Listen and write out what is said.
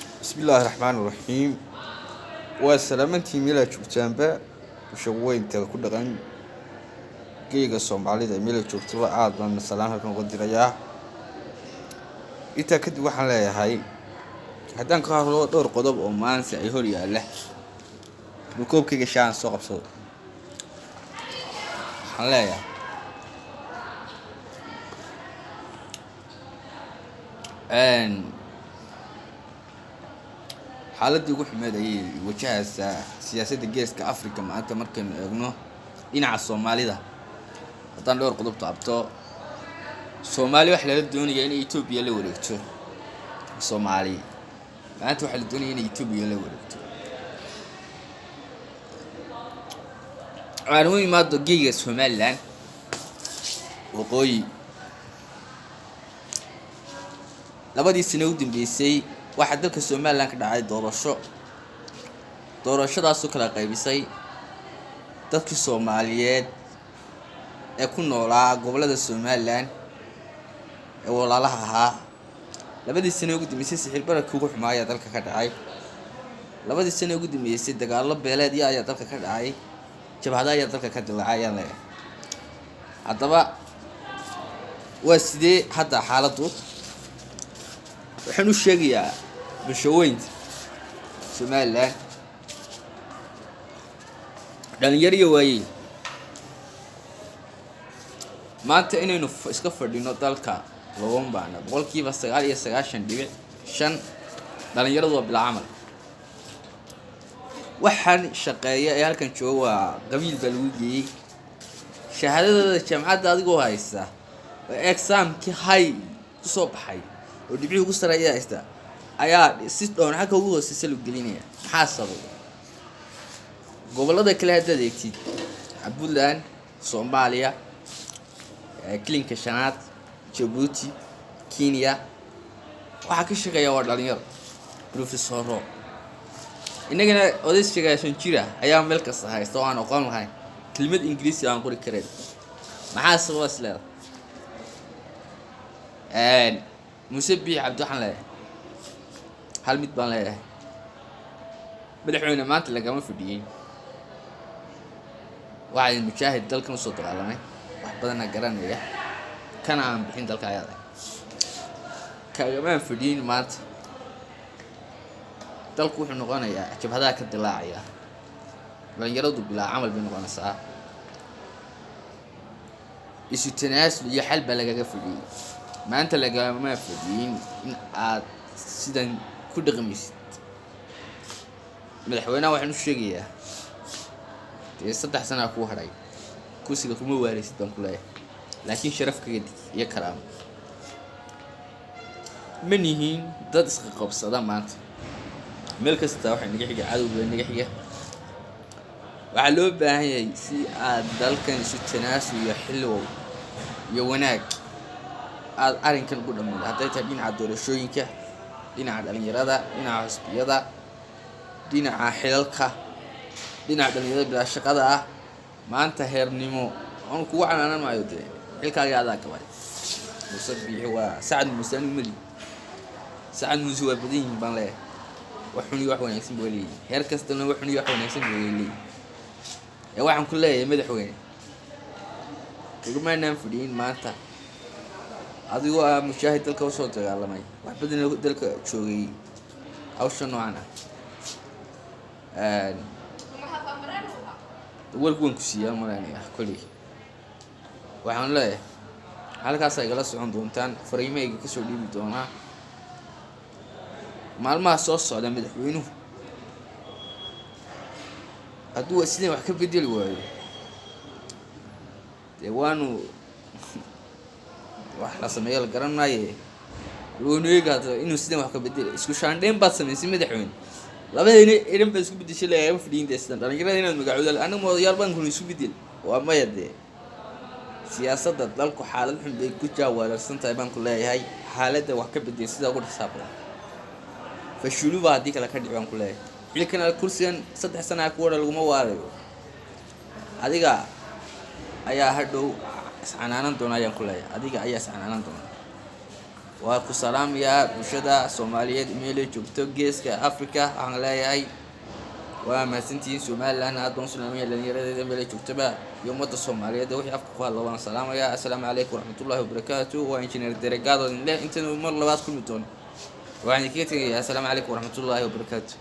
Bismillaahi raxmaani raxiim. Waa salaamantii meelaa joogtaanba, bulshaweynta ku dhaqan geyga Soomaalida meela joogtaba, aada baan salaan halkan uga dirayaa. Intaa kadib waxaan leeyahay, haddaan ka hadlo dhowr qodob oo maanta ay hor yaalla, koobkayga shaahan soo qabsado. Waxaan leeyahay, xaaladii ugu xumeed ayay wajahaysaa siyaasadda Geeska Africa maanta. Markaynu eegno dhinaca Soomaalida, haddaan dhowr qodob taabto, Soomaali waxaa lala doonaya inay Etoobiya la wareegto. Soomaali maanta waxaa la doonaya inay Etoobiya la wareegto. Aan u imaado geyga Somaliland waqooyi. 2dii sano u dambeysay waxaa dalka Somaliland ka dhacay doorasho, doorashadaasoo kala qaybisay dadkii Soomaaliyeed ee ku noolaa gobollada Somaliland ee walaalaha ahaa. 2dii sano ugu dambeysay sixir bararkii ugu xumaa ayaa dalka ka dhacay. 2dii sano ugu dambeysay dagaalo beeleedya ayaa dalka ka dhacay, jabhado ayaa dalka ka dilaacay ayaan leeyahay. Haddaba waa sidee hadda xaaladdu? Waxaan u sheegayaa bulshaweynta Somaliland, dhalinyariya waayey, maanta inaynu iska fadhino dalka loogama baahna. 99.5% dhalinyaradu waa bilaa camal. Waxaan shaqeeya ee halkan jooga waa qabiil baa lagu geeyey. Shahaadadooda jaamacadda adigoo haysta oo examkii high kusoo baxay oo dhibcihii ugu sareeya haysta ayaa si dhoon xagga ugu hooseysa lagu gelinaya. Maxaa sababay? Gobollada kale haddaad eegtid, Puntland, Soomaaliya, Kilinka Shanaad, Jabuuti, Kenya, waxaa ka shaqeeya waa dhalinyaro, professoro. Innagana oday 90 jira ayaa meel kasta haysta oo aan oqon lahayn kelimad Ingiriisi aan qori karayn. Maxaa sababa is leedahay? Muuse Biix Cabdi, waxaan leeyahay hal mid baan leeyahay: madaxweyne, maanta lagama fadhiyey. Waxaa mujaahid dalkan usoo dagaalamay, wax badanna garanaya, kana aan bixin dalka ayaada kagamaan fadhiyin. Maanta dalku wuxuu noqonayaa jabhadaha ka dilaacaya, dhalinyaradu bilaa camal bay noqonaysaa. Isu tanaasul iyo xal baa lagaga fadhiyey. Maanta lagama fadhiyin in aad sidan ku dhaqmaysid. Madaxweynaha waxaan u sheegayaa, dee 3 sanaa kuu hadhay, kursiga kuma waaraysid baan ku leeyahay, laakiin sharaf kaga dig iyo karaamo. Ma nihiin dad iska qabsada. Maanta meel kasta waxaa naga xiga cadow baa naga xiga. Waxaa loo baahan yahay si aad dalkan isu tanaasul iyo xilwow iyo wanaag aada arrinkan ugu dhammaydo, hadday tahay dhinaca doorashooyinka, dhinaca dhalinyarada, dhinaca xisbiyada, dhinaca xilalka, dhinaca dhalinyarada bilaa shaqada ah. Maanta heernimo oon kugu canaanan maayo, dee xilkaagii adaa gabay. Muuse Biixi waa Sacad Muuse, anigu mali Sacad Muuse waa badan yihiin baan leeyahay. Wax xun iyo wax wanaagsan ba leeyihin, heer kastana wax xun iyo wax wanaagsan ba leeyihin. Ee waxaan ku leeyahay, madaxweyne, kagamaanaan fadhiyin maanta adigoo ah mujaahid dalka usoo dagaalamay, wax badan dalka joogay, hawsha noocan ah warku waan ku siiyaa malaynaya. Kolley waxaan leeyahay halkaas igala socon doontaan, fariimahayga kasoo dhiibi doonaa maalmaha soo socda. Madaxweynuhu hadduu sidan wax ka bedeli waayo, dee waanu wax la sameeyo la garan maaye. Waynu eegi hadda inuu sidan wax ka bedeli. Isku shaandheyn baad samaysay, madaxweyne, labadayna iran baad isku bedeshay. Lagama fadhiyin dee sidan dhalinyarada inaad magacooda. Anagu odayaal baan kuna isu bedel waa maya. Dee siyaasadda dalku xaalad xun bay ku jaawareersan tahay baan ku leeyahay. Xaaladda wax ka bedel sidaa ugu dhaqsaha badan, fashuluba haddii kale ka dhici baan ku leeyahay. Xilkan kursigan 3 sanaa ku wadha laguma waarayo, adiga ayaa hadhow iscanaanan doona ayaan ku leeyahay, adiga ayaa iscanaanan doona. Waa ku salaamayaa bulshada Soomaaliyeed meelay joogto Geeska Africa. Waxaan leeyahay waa mahadsantihiin. Somaliland aad baan u salaamaya, dhalinyaradeeda meelay joogtaba iyo ummadda Soomaaliyeed wixii afka ku hadla waan salaamayaa. Assalaamu calaykum waraxmatullaahi wabarakaatu. Waa Injineer Deregaado idin leh, intaynu mar labaad kulmi doono waxaan idinkaga tegayaa assalaamu calaykum waraxmatullaahi wabarakaatu.